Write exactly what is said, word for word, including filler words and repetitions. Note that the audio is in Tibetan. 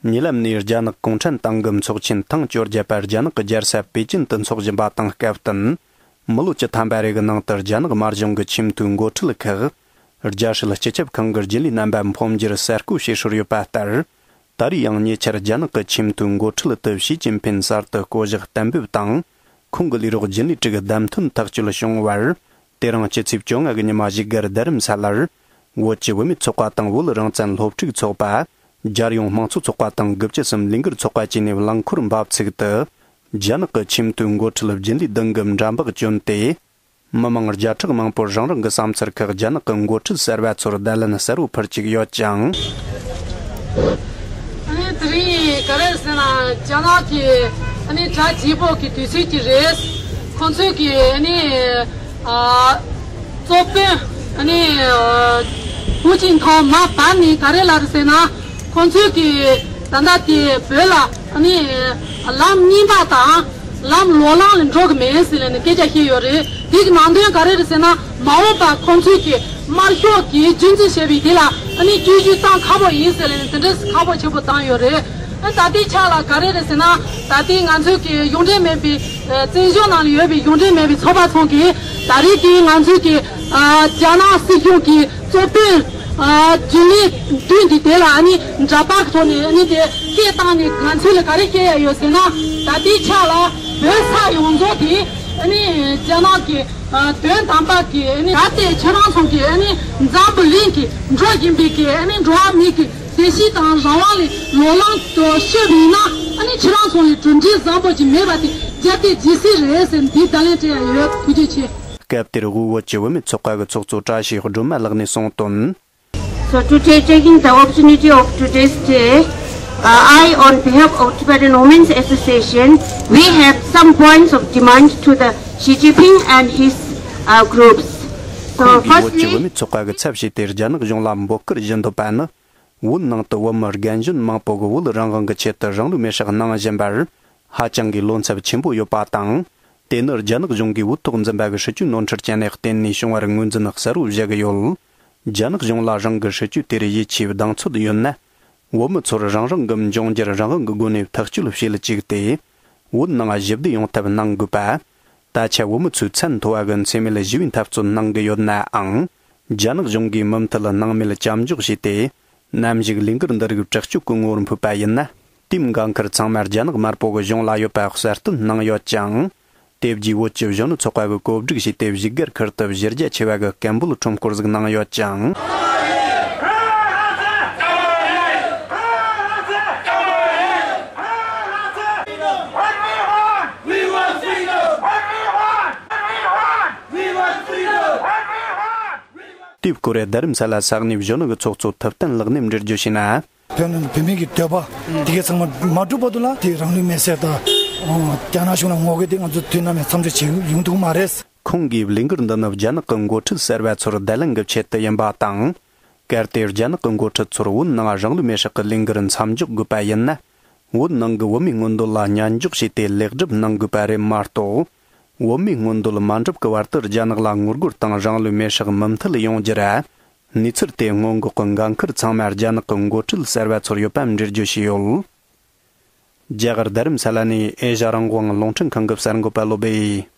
ཉེ་ལམ་ནས་རྒྱ་ནག་གུང་ཁྲན་ཏང་གི་ཚོགས་ཆེན་ཐེངས་བཅོ་བརྒྱད་པ་རྒྱ་ནག་གི་རྒྱལ་ས་པེ་ཅིན་དུ་འཚོགས་བཞིན་པ་དང་སྐབས་བསྟུན། མི་ལོ་བཅུ་ཐམ་པ་རེ་གི་ནང་དུ་རྒྱ་ནག་དམར་གཞུང་གི་ཆེས་མཐོའི་འགོ་ཁྲིད་ཁག་རྒྱལ་སྲིད་སྤྱི་ཁྱབ་ཁང་གི་རྒྱུན་ལས་རྣམ་པ་འཕོ་འགྱུར་གསར་བསྐོ་བྱེད་སྲོལ་ཡོད་པ་ལྟར། ད་རེས་ཡང་ཉེ་ཆར་རྒྱ་ནག་གི་ཆེས་མཐོའི་འགོ་ཁྲིད་དུ་ཞི་ཅིན་ཕིན་གསར་དུ་བསྐོ་གཞག་གཏན་འབེབས་དང་། ཁོང་གི་ལས་རོགས་རྒྱུན་ལས་དྲུག་བདམས་ཐོན་ཐག་གཅོད་བྱུང་བར། དེ་རིང་སྤྱི་ཚེས་བཅོ་ལྔ་གི་ཉི་མ་བཞུགས་སྒར་རྡ་རམ་ས་ལར། བོད་ཀྱི་བུད་མེད་ཚོགས་པ་དང་བོད་རང་བཙན་སློབ་ཕྲུག་ཚོགས་པ། རྒྱལ་ཡོངས་དམངས་གཙོ་ཚོགས་པ་དང་དགུ་བཅུ་གསུམ་ལས་འགུལ་ཚོགས་པ་བཅས་ནས་རླངས་འཁོར་འབབ་ཚུགས་ཏུ། རྒྱ་ནག་གི་ཆེས་མཐོའི་འགོ་ཁྲིད་རྒྱུན་ལས་བདུན་གྱིས་འགྲམ་པ་བསྐྱོན་ཏེ། མི་མང་བརྒྱ་ཕྲག་མང་པོར་རང་རང་གི་བསམ་ཚུལ་ཁག་རྒྱ་ནག་གི་འགོ་ཁྲིད་གསར་བ་ཚོར་བརྡ་ལན་གསལ་བོ་ཕུལ་བཅུག་ཡོད་ཅིང་། ཨ་ནི་དེ་རིང་ག་རེ་ཟེར་ན་རྒྱ་ནག་གི་ཨ་ནི་གྲ་རྒྱས་པོ་གི་དུས་ཚོད་ཀྱི་རེད། ཁོང་ཚོས་ཀྱི་ཨ་ནི་ཨ་གཙོ་དཔོན་ཨ་ནི་ཨ་ཧུ་ཅིན་ཐའོ་མར་བབས་ནས་ག་རེ་ལབ་རེད་ཟེར་ན། ཁོང་ཚོས་ཀྱི་ད་ལྟ་དེ་བོད་ལ་ཨ་ནི་ལམ་རྙིང་པ་དང་ལམ་ལོག་ལམ་ལ་འགྲོ་གི་མེད་ཟེར་ལབ་ནས་སྐད་ཆ་བཤད་ཡོད་རེད། དེ་གི་ནང་དོན་ག་རེ་རེད་ཟེར་ན། མ་འོངས་པ་ཁོང་ཚོས་ཀྱི་དམར་ཤོག་གིས་རྒྱུན་འཛིན་བྱས་པའི་དེ་ལ་ཨ་ནི་སྐྱོན་བརྗོད་བཏང་ཁག་པོ་ཡིན་ཟེར་ལབ་ནས་དེ་འདྲ་ཁག་པོ་ཆེན་པོ་བཏང་ཡོད་རེད། ཨ་ད་ལྟའི་ཆ་ལ་ག་རེ་རེད་ཟེར་ན། ད་ལྟའི་ང་ཚོའི་གི་གཞུང་འབྲེལ་མེད་པའི་ཨ་བཙན་བྱོལ་ནང་ལ་ཡོད་པའི་གཞུང་འབྲེལ་མེད་པའི་ཚོགས་པ་ཚོ་གིས་ད་རེས་ཀྱི་ང་ཚོའི་གི་ཨ་རྒྱ་ནག་སྲིད་གཞུང་གི་གཙོ་དོན་ཨ་རྒྱུན་ལས་བདུན་གྱི་དེ་ལ་ཨ་ནི་འདྲ་པར་གྱི་ཐོག་ནས་ཨ་ནི་དེ་སྐད་བཏང་ནས་ང་ཚོ་ལ་ག་རེ་བཤད་ཡ་ཡོད་ཟེར་ན། ད་ལྟའི་ཆ་ལ་བོད་ས་ཡོངས་རྫོགས་དེ་ཨ་ནི་རྒྱ་ནག་གི་ཨ་དོན་དམ་པ་གི་ཨ་ནི་ད་ལྟའི་ཁྱེད་རང་ཚོ་གི་ཨ་ནི་འཛམ་བུ་གླིང་གི་འགྲོ་བཞིན་པའི་གི་ཨ་ནི་འགྲོ་བ་མི་གི་བདེ་སྐྱིད་དང་རང་དབང་ལ་ལོག་ལམ་དུ་ཤོར་བ་ཡིན་ན། ཨ་ནི་ཁྱེད་རང་ཚོ་ལ་གྲུབ་འབྲས་བཟང་པོ་ཅིག་མེད་པ་དེ་རྒྱབ་དེ་ཇི་སྲིད་རེད་ཟེར་འདི་བརྡ་ལན་སྤྲད་ཡ་ཡོད། ཐུགས་རྗེ་ཆེ། སྐབས་དེར་དབུས་བོད་ཀྱི་བུད་མེད་ཚོགས་པ་གི་ཚོགས་གཙོ་བཀྲ་ཤིས་སྒྲོལ་མ་ལགས་ནས་གསུངས་དོན། So today, taking the opportunity of today's day, uh, I, on behalf of Tibetan Women's Association, we have some points of demand to the Xi Jinping and his, uh, groups. So ཁོང་གིས་བོད་ཀྱི་བུད་firstly, མེད་ཚོགས་པ་གི་ཚབ་བྱས་ཏེ་རྒྱ་ནག་གཞུང་ལ་འབོད་སྐུལ་ཞུ་འདོད་པ་ནི། བོད་ནང་དུ་བོད་མི་རྒན་གཞོན་མང་པོ་གིས་བོད་རང་དབང་གི་ཆེད་དུ་རང་ལུས་མེར་སྲེག་གནང་བཞིན་པར། ཧ་ཅང་གི་བློ་འཚབ་ཆེན་པོ་ཡོད་པ་དང་། དེ་ནི་རྒྱ་ནག་གཞུང་གིས་བོད་ཐོག་འཛིན་པ་གི་སྲིད་ཇུས་ནོར་འཁྲུལ་ཅན་ལ་བརྟེན་ནས་བྱུང་བར་ངོས་འཛིན་གསལ་བོ་བྱེད་ཀྱི་ཡོད། རྒྱ་ནག་གཞུང་ལ་རང་གི་སྲིད་ཇུས་དེར་ཡིད་ཆེས་གདེང་ཚོད་ཡོད་ན། བོད་མི་ཚོར་རང་རང་གི་འབྱུང་འགྱུར་རང་དབང་གི་སྒོ་ནས་ཐག་གཅོད་བྱེད་བཅུག་སྟེ། བོད་ནང་ཞི་བདེ་ཡོང་ཐབས་གནང་དགོས་པ། ད་ཆ་བོད་མི་ཚོས་ཚད་མཐོ་བ་གི་འཚེ་མེད་ཞི་བའི་འཐབ་རྩོད་གནང་གི་ཡོད་ནའང་། རྒྱ་ནག་གཞུང་གིས་མུ་མཐུད་སྣང་མེད་བཅའ་འཇོག་བྱས་ཏེ། ནམ་ཞིག་ལས་འགུལ་འདི་རིགས་དྲག་སྤྱོད་ཀྱི་ངོ་བོར་འཕོས་པ་ཡིན་ན། དེའི་འགན་ཁུར་ཚང་མ་རྒྱ་ནག་དམར་པོ་གི་གཞུང་ལ་ཡོད་པ་གསལ་སྟོན་གནང་ཡོད་ཅིང་། དེ་རྗེས་བོད་ཀྱི་གཞོན་ནུ་ཚོགས་པ་གིས་གོ་སྒྲིག་བྱས་ཏེ་བཞུགས་སྒར་ཁུལ་དུ་གཞི་རྒྱ་ཆེ་བ་གི་སྐད་འབོད་ཁྲོམ་སྐོར་ཟིག་གནང་ཡོད་ཅིང་། དེའི་སྐོར་རྡ་རམ་ས་ལ་ས་གནས་གཞོན་ནུ་གི་ཚོགས་གཙོ་ཐུབ་བསྟན་ལགས་ནས་འགྲེལ་བརྗོད་བྱས་ན། བོད་ནང་གི་བོད་མི་གི་འདོད་པ་དེ་གའི་ཚང་མ་མ་འགྲུབ་བར་དུ་ལ་དེ་རང་ལུས་མེར་སྲེག་དང་། རྒྱ་ནག་གཞུང་ལ་ངོ་རྒོལ་དེ་ང་ཚོ་དུས་ནམ་ཡང་མཚམས་འཇོག་བྱེད་ཡོང་ཐུབ་མ་རེད། ཁོང་གིས་ལས་འགུལ་འདི་ནི་རྒྱ་ནག་གི་འགོ་ཁྲིད་གསར་བ་ཚོར་བརྡ་ལན་གྱི་ཆེད་དུ་ཡིན་པ་དང་། གལ་ཏེ་རྒྱ་ནག་གི་འགོ་ཁྲིད་ཚོར་བོད་ནང་རང་ལུས་མེར་སྲེག་གི་ལས་འགུལ་མཚམས་འཇོག་དགོས་པ་ཡིན་ན། བོད་ནང་གི་བོད་མིའི་མངོན་འདོད་ལ་ཉན་འཇོག་བྱས་ཏེ་ལེགས་སྒྲུབ་གནང་དགོས་པ་རེད་མ་གཏོགས། བོད་མིའི་མངོན་འདོད་མ་འགྲུབ་ཀྱི་བར་དུ་རྒྱ་ནག་ལ་ངོ་རྒོལ་དང་རང་ལུས་མེར་སྲེག་མུ་མཐུད་ཡོང་རྒྱུ་ར། གནས་ཚུལ་དེ་སྔོན་འགོག་གི་འགན་ཁུར་ཚང་མ་རྒྱ་ནག་གི་འགོ་ཁྲིད་གསར་བ་ཚོར་ཡོད་པ་འགྲེལ་བརྗོད་བྱས་ཡོད། རྒྱ་གར་རྡ་རམ་ས་ལ་ནས་ཨེ་ཤ་རང་དབང་རླུང་འཕྲིན་ཁང་གི་གསར་འགོད་པ་བློ་སྦེ་ཡིས།